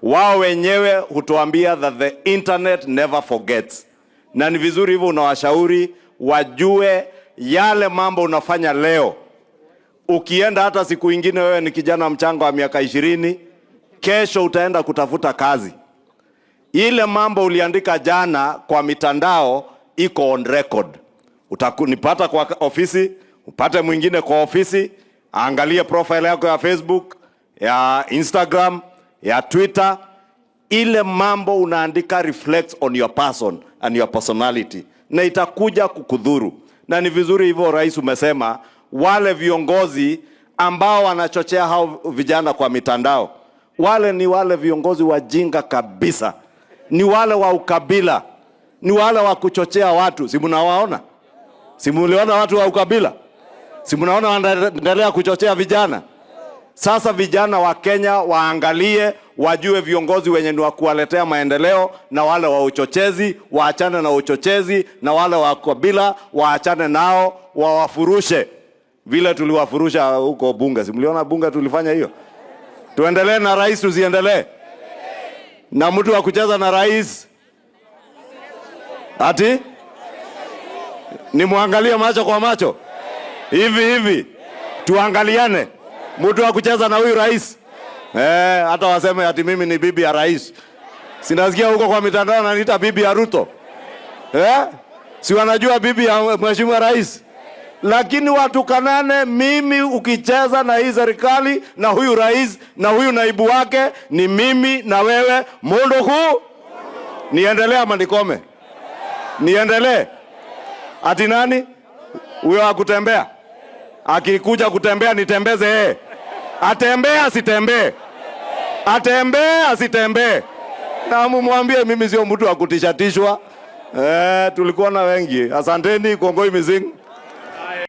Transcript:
Wao wenyewe hutuambia that the internet never forgets, na ni vizuri hivyo unawashauri wajue yale mambo unafanya leo. Ukienda hata siku ingine, wewe ni kijana mchanga wa miaka 20, kesho utaenda kutafuta kazi. Ile mambo uliandika jana kwa mitandao iko on record. Utakunipata kwa ofisi, upate mwingine kwa ofisi, aangalie profile yako ya Facebook, ya Instagram, ya Twitter. Ile mambo unaandika reflects on your person and your personality, na itakuja kukudhuru. Na ni vizuri hivyo, Rais, umesema wale viongozi ambao wanachochea hao vijana kwa mitandao, wale ni wale viongozi wajinga kabisa, ni wale wa ukabila, ni wale wa kuchochea watu. Si mnawaona? Si mliona watu wa ukabila? Si mnaona wanaendelea kuchochea vijana? Sasa vijana wa Kenya waangalie, wajue viongozi wenye ni wa kuwaletea maendeleo na wale wa uchochezi waachane na uchochezi, na wale wa kabila waachane nao, wawafurushe vile tuliwafurusha huko bunge. Si mliona bunge tulifanya hiyo? Tuendelee na rais, tusiendelee? Na mtu wa kucheza na rais ati nimwangalie macho kwa macho hivi hivi, tuangaliane, mtu wa kucheza na huyu rais eh, hata waseme ati mimi ni bibi ya rais. Sinasikia huko kwa mitandao wananiita bibi ya Ruto eh? Si wanajua bibi ya mheshimiwa rais? Lakini watukanane, mimi ukicheza na hii serikali na huyu rais na huyu naibu wake, ni mimi na wewe mundu huu. Niendelee ama nikome? Niendelee? Ati nani huyo wa kutembea? Akikuja kutembea nitembeze yeye? Atembee asitembee? Atembee asitembee? Na mumwambie mimi sio mtu wa kutishatishwa. Eh, tulikuwa na wengi. Asanteni, kongoi missing.